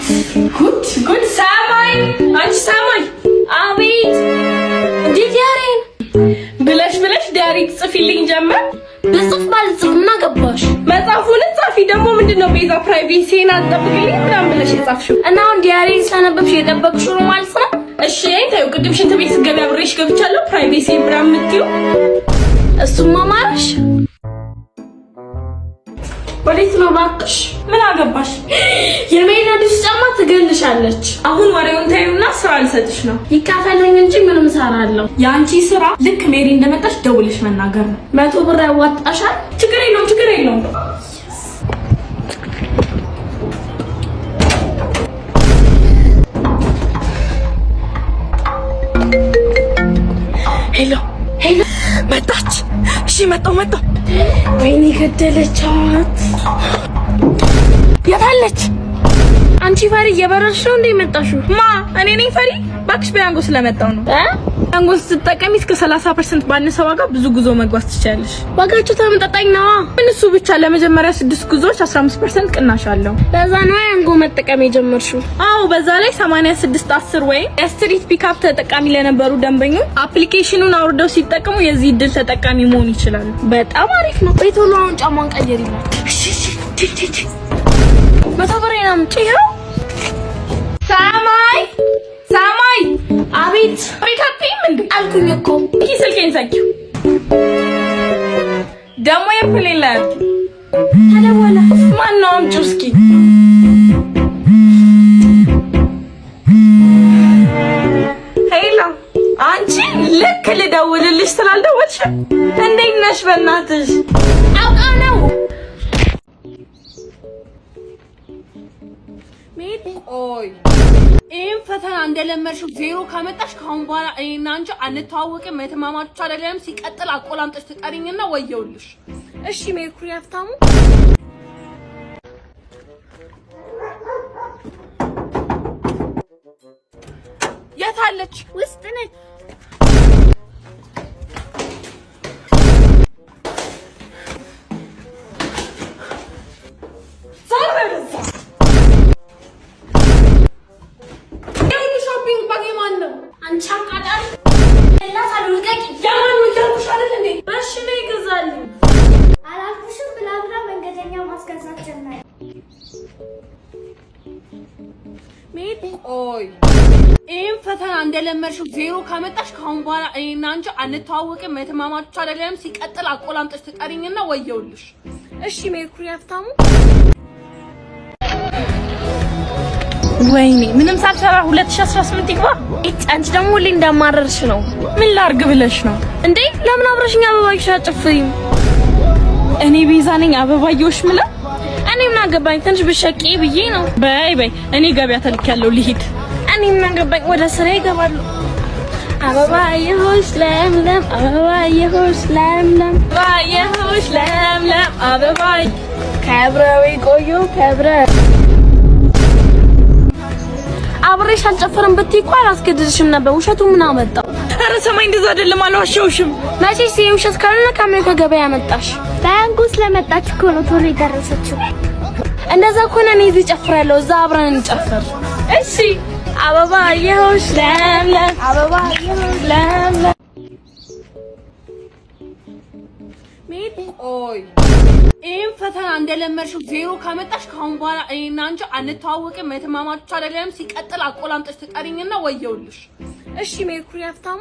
ጉድ ጉድ! ሰማይ፣ አንቺ ሰማይ! አቤት። እንዴት diary ን ብለሽ ብለሽ diary ትጽፊልኝ ጀመር። ብጽፍ ባልጽፍ ምን አገባሽ? መጽሐፉን ጻፊ። ደግሞ ምንድን ነው ቤዛ privacy ን አትጠብቅልኝ ምናምን ብለሽ የጻፍሽው? እና አሁን diary ን ስላነበብሽ የጠበቅሽው ነው ማለት ነው? እሺ ተይው። ቅድም ሽንት ቤት ስገቢ አብሬሽ ገብቻለሁ። Privacy ምናምን የምትይው። እሱማ ማረሽ። ወዴት ነው እባክሽ? ምን አገባሽ? የሜሪ አዲስ ጫማ ትገልሻለች። አሁን ወሬውን ተይውና ስራ ልሰጥሽ ነው። ይካፈለኝ እንጂ ምንም እሰራለሁ። የአንቺ ስራ ልክ ሜሪ እንደመጣች ደውልሽ መናገር ነው። 100 ብር ያዋጣሻል? ችግር የለውም፣ ችግር የለውም። Hello hello፣ መጣች። እሺ መጣሁ መጣሁ። ወይኔ ገደለቻት። የታለች? አንቺ ፈሪ እየበረርሽ ነው እንዴ የመጣሽው? ማ እኔ ነኝ ፈሪ? እባክሽ በያንጎ ስለመጣው ነው። እ ያንጎ ስትጠቀሚ እስከ 30% ባነሰ ዋጋ ብዙ ጉዞ መጓዝ ትችያለሽ። ዋጋቸው ተመጣጣኝ ነዋ። ምን እሱ ብቻ፣ ለመጀመሪያ ስድስት ጉዞዎች 15% ቅናሽ አለው። ለዛ ነው ያንጎ መጠቀም የጀመርሽው። አዎ፣ በዛ ላይ 86 10 ወይም የ street pickup ተጠቃሚ ለነበሩ ደንበኞች application ኑን አውርደው ሲጠቀሙ የዚህ እድል ተጠቃሚ መሆን ይችላሉ። በጣም አሪፍ ነው። ቆይ ቶሎ አሁን ጫማን ቀይሪላት። እሺ እሺ። 100 ብሬን አምጪ። ይኸው። ሰማይ ሰማይ! አቤት። ቤት አትይም እንዴ? አልኩኝ እኮ። ይህ ስልኬን ዘጊው። ደግሞ airplane ላይ አድርጊው። ተደወለ። ማን ነው? አምጪው እስኪ። Hello፣ አንቺ ልክ ልደውልልሽ ስላልደወልሽ እንዴት ነሽ? በእናትሽ። አውቃ ነው። ቆይ፣ ይህን ፈተና እንደለመድሽው ዜሮ ካመጣሽ ከአሁን በኋላ እኔና አንቺ አንተዋወቅም፣ እህትማማቾች አይደለንም። ሲቀጥል አቆላምጠሽ ትጠሪኝና ወየውልሽ። እሺ ሜርኩሪ ሀብታሙ። የት አለች? ውስጥ ነች። ዞር በይ ወደዛ። ይሄ ሁሉ shopping bag የማን ነው? አንቺ አቃጣሪ እናት ልቀቂ። የማን ነው እያልኩሽ አይደል እንዴ? በሽ ነው ይገዛልኝ። አላልኩሽም ብላ ብላ መንገደኛ ማስገዛት ጀመረ። ቆይ፣ ይህን ፈተና እንደለመድሽው ዜሮ ካመጣሽ ከአሁን በኋላ እኔና አንቺ አንተዋወቅም፣ እህትማማቾች አይደለንም። ሲቀጥል አቆላምጠሽ ትጠሪኝና ወየውልሽ። እሺ ሜርኩሪ ሀብታሙ። ወይኔ ምንም ሳልሰራ 2018 ይግባ። እጭ፣ አንቺ ደግሞ ሁሌ እንዳማረርሽ ነው። ምን ላርግ ብለሽ ነው? እንዴ ለምን አብረሽኝ አበባዮሽ አጨፍሪም? እኔ ቤዛ ነኝ አበባየሁሽ ምላ። እኔ ምን አገባኝ? ትንሽ ብሸቂ ብዬ ነው። በይ በይ፣ እኔ ገበያ ተልኬያለሁ ልሂድ። እኔ ምን አገባኝ? ወደ ስራ ይገባሉ። አበባየሆሽ ለምለም፣ አበባየሆሽ ለምለም፣ አበባየሁሽ ለምለም አበባይ ከብረው ይቆዩ ከብረው። አብሬሽ አልጨፈርም ብትይ እኮ አላስገድድሽም ነበር። ውሸቱ ምን አመጣው? ኧረ ሰማይ እንደዛ አይደለም፣ አልዋሸሁሽም። መቼስ ይሄ ውሸት ካልሆነ ከአሜሪካ ገበያ መጣሽ። በያንጎ ስለመጣች እኮ ነው ቶሎ የደረሰችው። እንደዛ ከሆነ እኔ እዚህ እጨፍራለሁ፣ እዛ አብረን እንጨፍር። እሺ። አበባየሆሽ ለምለም፣ አበባየሆሽ ለምለም። ቆይ፣ ይህን ፈተና እንደለመድሽው ዜሮ ካመጣሽ ከአሁን በኋላ እኔና አንቺ አንተዋወቅም፣ እህትማማቾች አይደለንም። ሲቀጥል አቆላምጠሽ ትጠሪኝና ወየውልሽ። እሺ ሜርኩሪ ሀብታሙ።